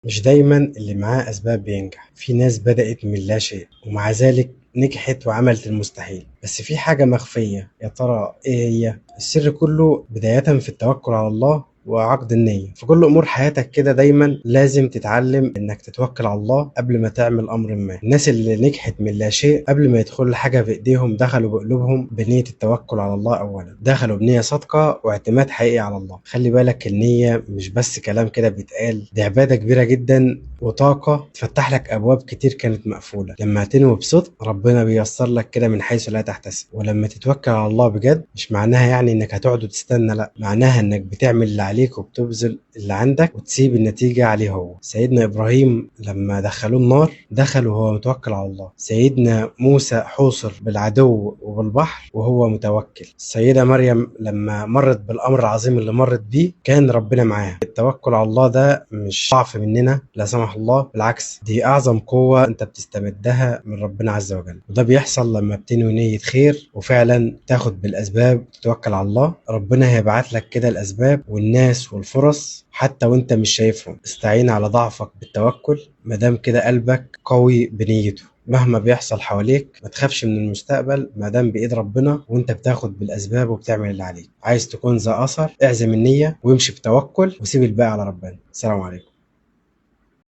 مش دايما اللي معاه أسباب بينجح، في ناس بدأت من لا شيء ومع ذلك نجحت وعملت المستحيل. بس في حاجة مخفية، يا ترى إيه هي؟ السر كله بداية في التوكل على الله وعقد النية. في كل أمور حياتك كده دايما لازم تتعلم إنك تتوكل على الله قبل ما تعمل أمر ما. الناس اللي نجحت من لا شيء قبل ما يدخلوا حاجة بإيديهم دخلوا بقلوبهم بنية التوكل على الله أولا، دخلوا بنية صادقة واعتماد حقيقي على الله. خلي بالك النية مش بس كلام كده بيتقال، دي عبادة كبيرة جدا وطاقة تفتح لك أبواب كتير كانت مقفولة. لما تنوي بصدق ربنا بيسر لك كده من حيث لا تحتسب. ولما تتوكل على الله بجد مش معناها يعني إنك هتقعد وتستنى، لا، معناها إنك بتعمل اللي عليك وبتبذل اللي عندك وتسيب النتيجة عليه هو. سيدنا إبراهيم لما دخلوه النار دخل وهو متوكل على الله. سيدنا موسى حوصر بالعدو وبالبحر وهو متوكل. السيدة مريم لما مرت بالأمر العظيم اللي مرت بيه كان ربنا معاها. التوكل على الله ده مش ضعف مننا لا سمح الله، بالعكس دي أعظم قوة أنت بتستمدها من ربنا عز وجل. وده بيحصل لما بتنوي نية خير وفعلا تاخد بالأسباب وتتوكل على الله. ربنا هيبعت لك كده الأسباب والناس والفرص حتى وانت مش شايفهم. استعين على ضعفك بالتوكل مادام كده قلبك قوي بنيته. مهما بيحصل حواليك ما تخافش من المستقبل مادام بإيد ربنا وانت بتاخد بالأسباب وبتعمل اللي عليك. عايز تكون ذا أثر، اعزم النية وامشي بتوكل وسيب الباقي على ربنا. السلام عليكم.